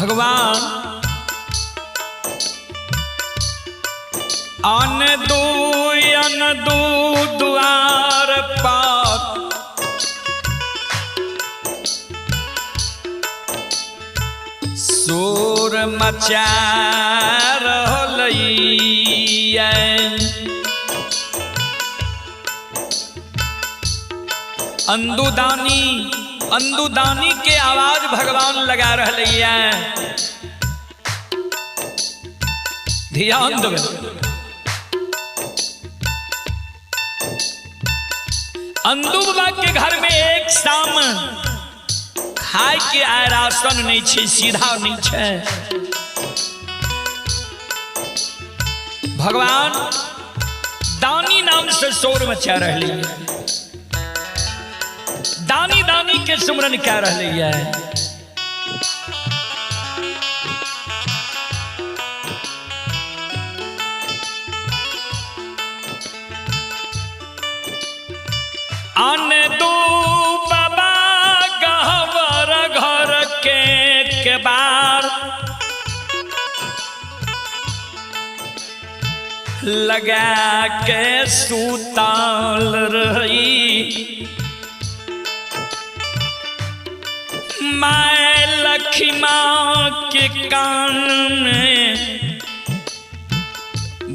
भगवान अन दू अन दू द्वार पर शोर मचा रहलैया। अंदुदानी अंदुदानी के आवाज भगवान लगा रहलैया। ध्यान देबै, अंदू बाबा के घर में एक शाम खाय के आय राशन नहीं छै, सीधा नहीं छै। भगवान दानी नाम से शोर मचा रही है, दानी दानी के सुमरन कह रही है। अन दू बाबा गहवर घर के केबार लगा के सुतल रही। मैं लखिमा के कान में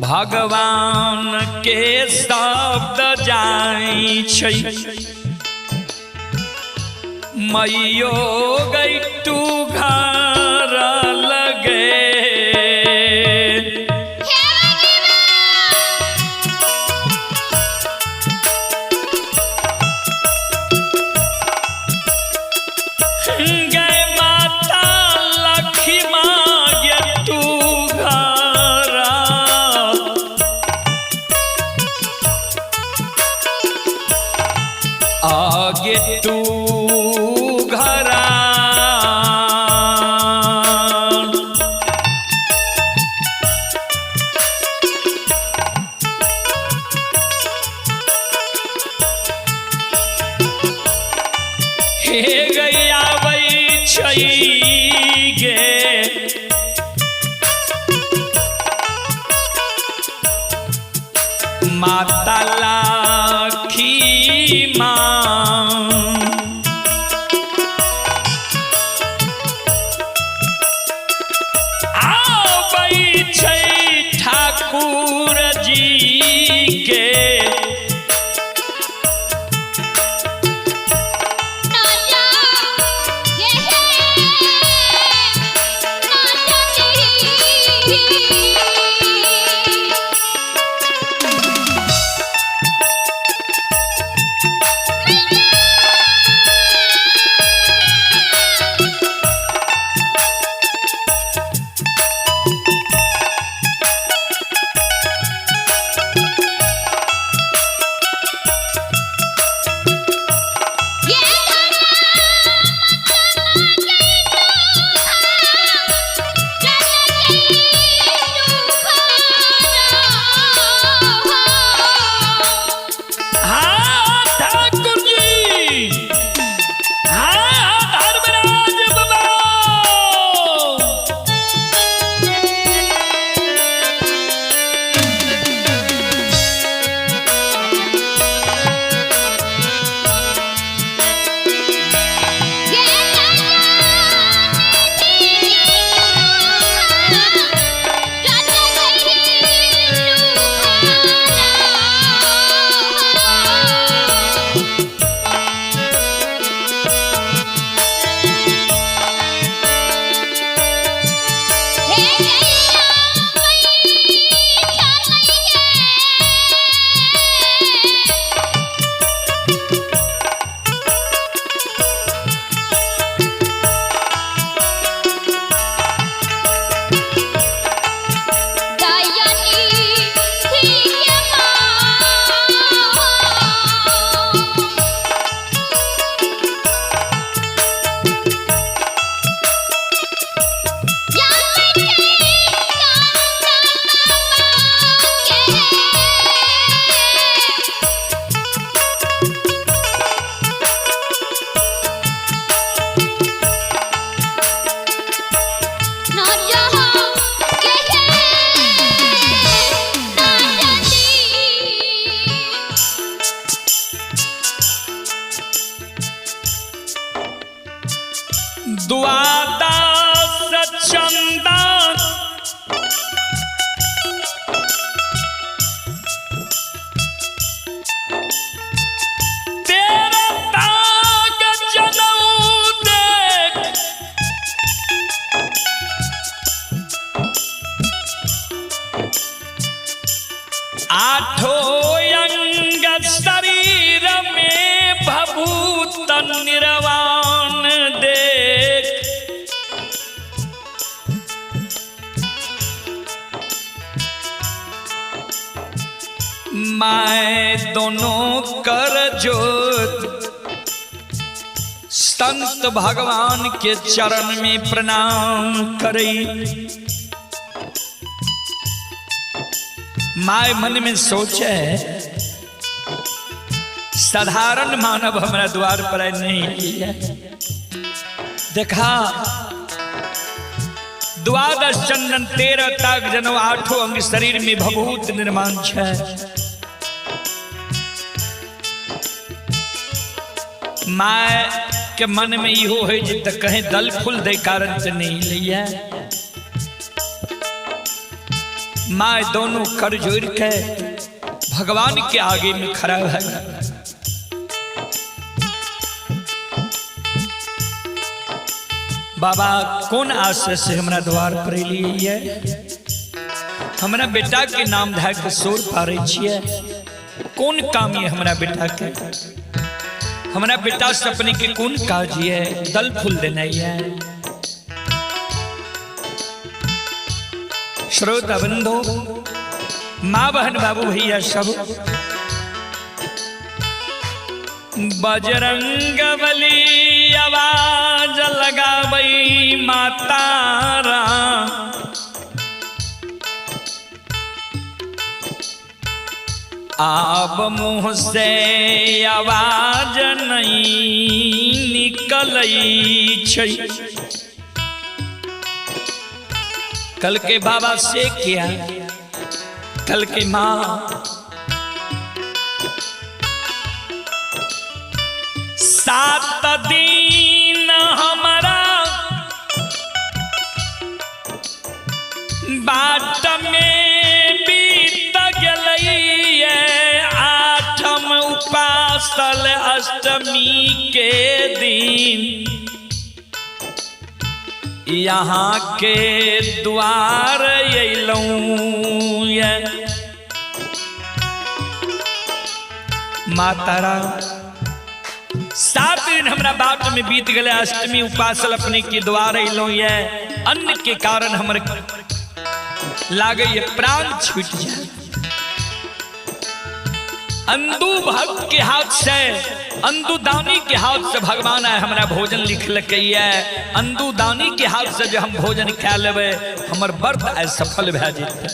भगवान के शब्द जाई छै। मैयो गई तू घर लगे, गए माता लखिमा गे तू घर आगे तू घरा। हे गैया छै गे माता लाखी माँ, आबै छै ठाकुर जी के। द्वादश चंदन तेरा ताग जनऊ देख आठो अंग शरीर में भभूत निर्वाण देख। मैं दोनों कर जोत संत भगवान के चरण में प्रणाम करी। My मन में सोचे साधारण मानव हमारा द्वार पर नहीं है। देखा द्वादश चंदन 13 ताग जनो आठों अंग शरीर में भभूत निर्माण है। My के मन में इहो है जे त कहीं दल फूल दे कारण से नहीं लिया। My दोनों कर जोड़ के भगवान के आगे में खड़ा है। बाबा कौन आश्रय से हमरा द्वार पर लिए, हमरा बेटा के नाम धर के शोर पारे छिए, कौन काम ये हमरा बेटा के, हमरा बेटा से अपने के कौन काज ये, दल फूल देना है। श्रोता बंधु, माँ बहन बाबू भैया सब, बजरंग बली आवाज लगाबई माता राम, आब मुँह से आवाज नहीं निकलई छै। कल के बाबा से किया, कल के माँ 7 दिन हमारा बाट में बीत गलैये, 8म उपासल अष्टमी के दिन यहाँ के द्वार अयलहुँ ये। माता राम 7 दिन हमरा बाट में बीत गए, अष्टमी उपासल अपने के द्वार अयलहुँ ये, अन्न के कारण हमर लागे ये प्राण छूट जाए। अंदू भक्त के हाथ से, अंदू दानी के हाथ से भगवान आए हमरा भोजन लिख लके ये, अंदू दानी के हाथ से जो हम भोजन खा लेवे हमर व्रत आए सफल भए जेतै।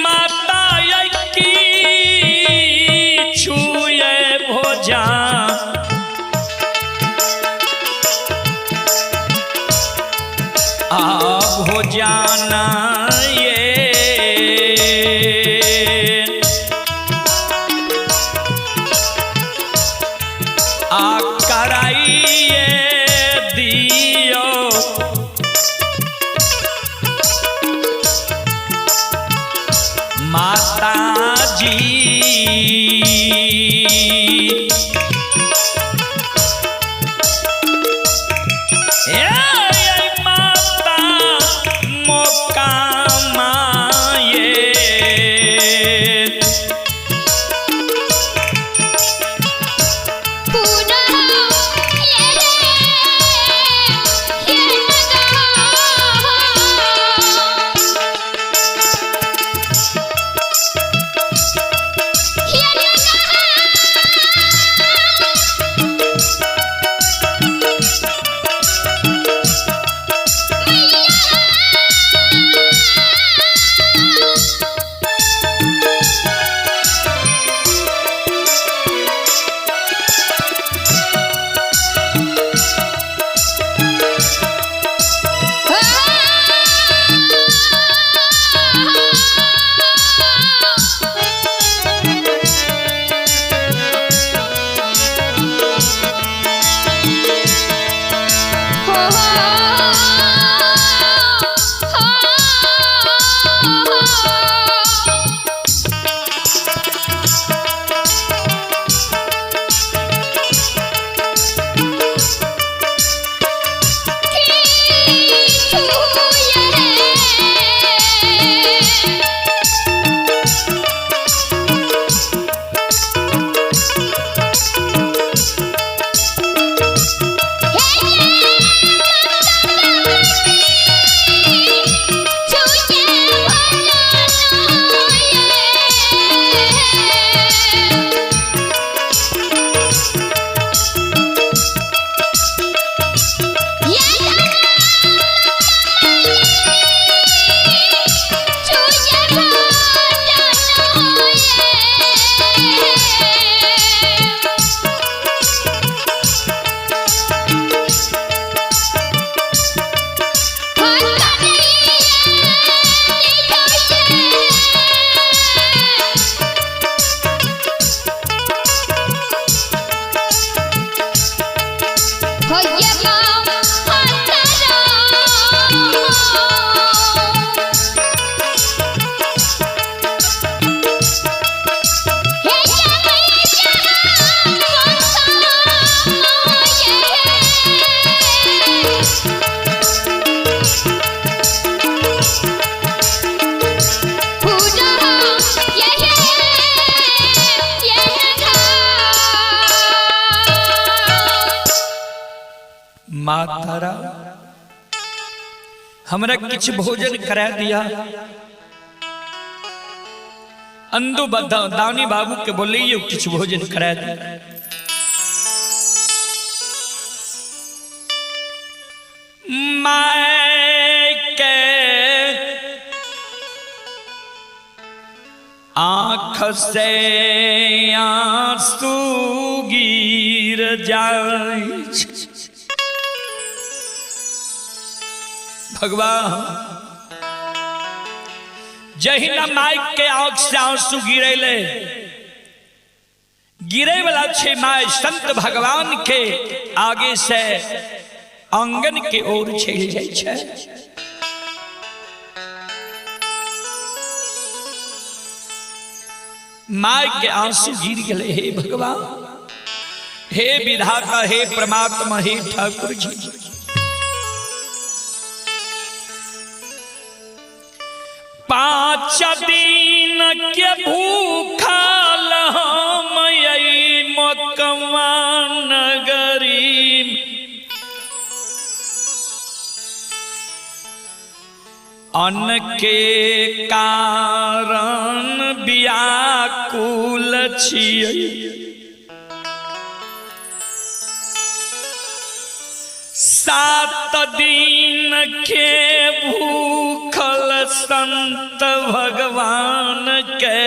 माता की छुए भोजन आ भोजन ये आ कराइए दियो माता जी। ए माता मोका माये Yeah. माँ तारा हमरा किछु भोजन करा दिया। अंदू दानी बाबू के बोले यो किछु भोजन करा दिया। My के आँख से आंसू गिर जाए। भगवान जहिना माइक के आंख से आंसू गिरेले, गिरे वाला छे my संत भगवान के आगे से आंगन के ओर चल जाय छे। My के आंसू गिर गए। हे भगवान, हे विधाता, हे परमात्मा, हे ठाकुर जी, 5 दिन के भूखल हम मकवा नगरी, अन्न के कारण व्याकुल छियै। 7 दिन के भूखल संत भगवान के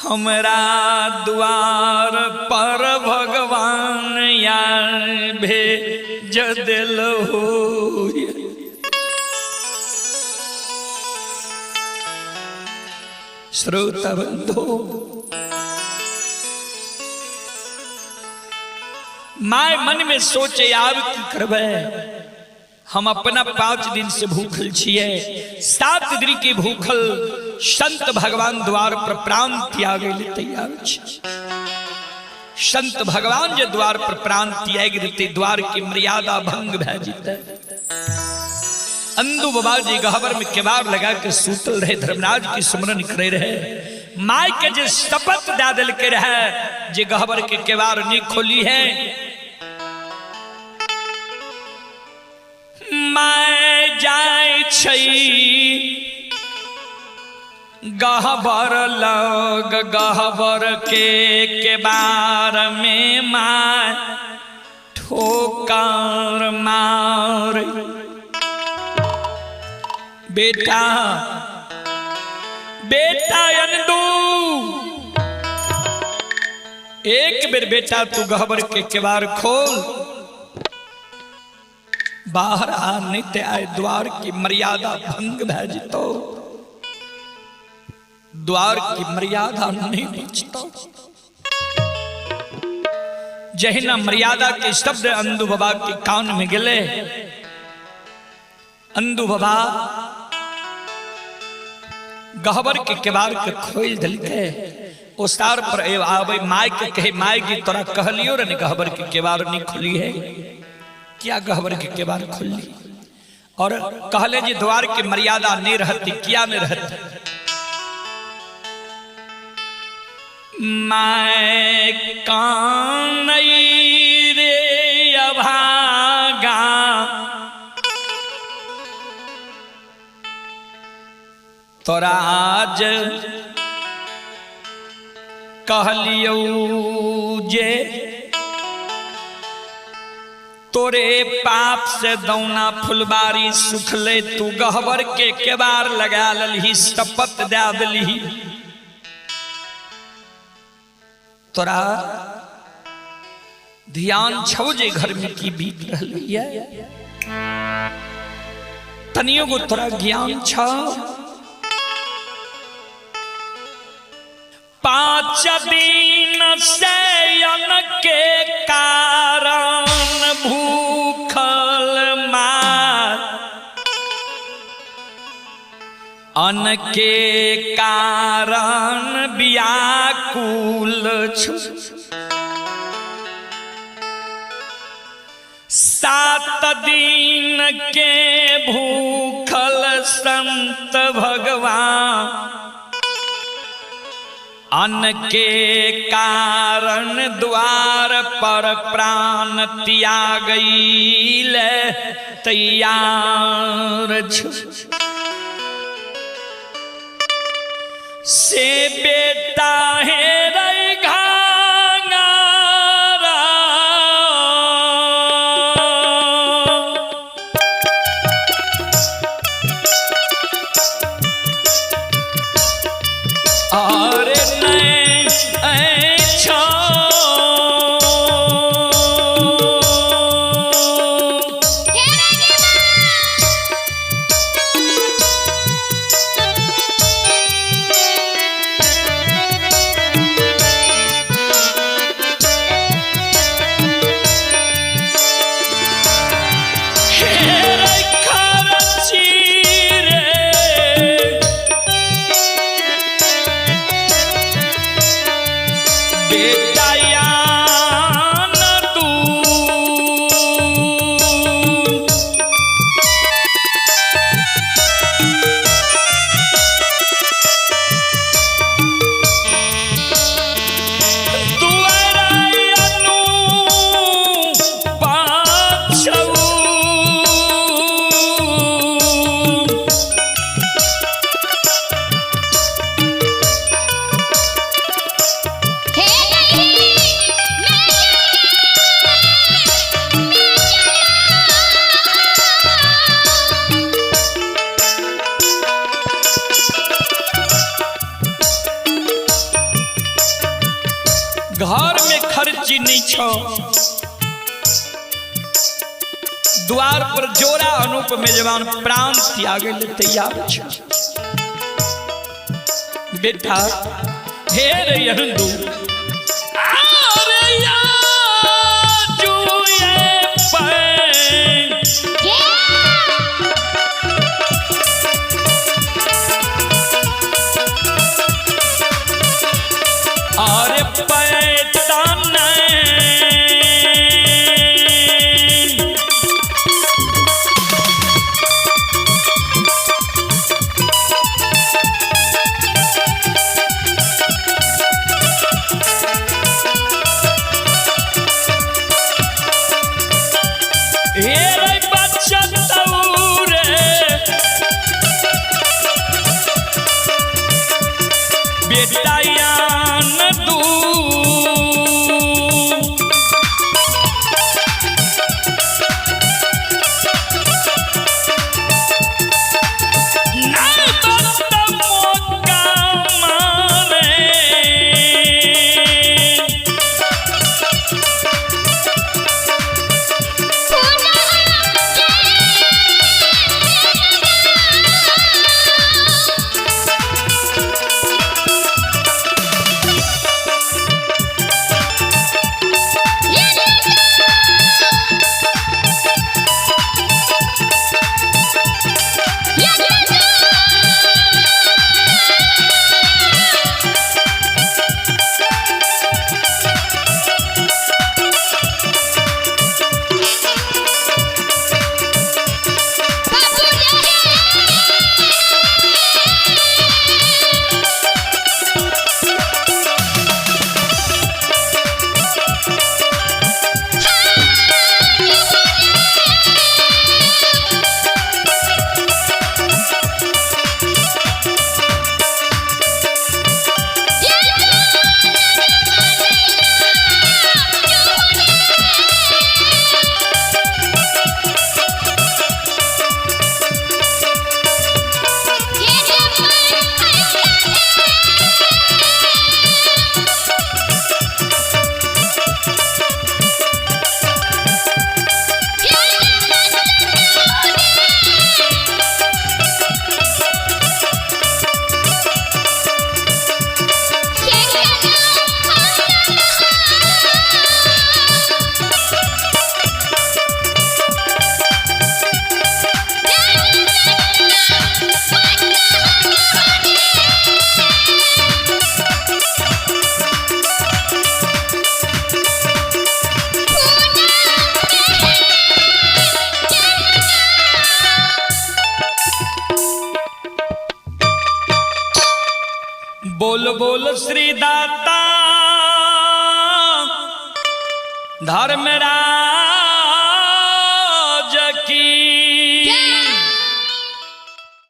हमरा द्वार पर भगवान यार भेज देलहो। श्रोता बंधु, my मन में सोचे आब की करबै, हम अपना 5 दिन से भूखल छिए, 7 दिन के भूखल संत भगवान द्वार पर प्राण त्याग तैयार छे। संत भगवान जे द्वार पर प्राण त्याग देते, द्वार की मर्यादा भंग भै जेतै। अंदू बाबा जी गहबर में केवाड़ लगा के सूतल रहे, धर्मराज की स्मरण करे रहे। My के जे शपथ दे दिल के रहे जे गहबर के केवाड़ नहीं खोली है, my जाय छै गहबर लग, गहबर के केबार में my ठोकर मार। बेटा बेटा अंदू, एक बेर बेटा तू गहबर के केवाड़ खोल, बाहर आ, नहीं ते आए द्वार की मर्यादा भंग भै जतो, द्वार की मर्यादा नहीं बचतो। जहिना मर्यादा के शब्द अंदू बाबा के कान में गले, अंदू बाबा गहबर के केवाड़ के खोल दिलके। ओसार पर आवे my के कहे, my की तोरा कहलियो रे गहबर के केवाड़ नहीं खुली है, क्या गहबर के केवाड़ खुली? और कहले जी द्वार की मर्यादा नहीं रहती, क्या नहीं रहती? मैं कान रे अभागा, तोरा आज कहलियो जे तोरे पाप से दौना फुलबारी सुखले, तू गहबर के केवाड़ लगा ललही, शपथ दे दिलही। तोरा ध्यान छौ जे घर में की बीत रही है, तनियो गो तोरा ज्ञान छौ। 5 दिन से अन्न के कारण भूखल मार, अन्न के कारण व्याकुल छु। 7 दिन के भूखल संत भगवान अन्न के कारण द्वार पर प्राण त्यागैल तैयार छो। से बेटा हे रे घांगारा और नहीं छो। घर में खर्ची नहीं छो, द्वार पर जोड़ा अनूप मेजबान प्राण त्यागे ले तैयार छो। बेटा हे रे यहंदू अरे जुए पैन अरे पैतान हे रे बच्चा रे बेटा यान तू ना बस्त मौका मारे। बोल श्री दाता धर्मराज।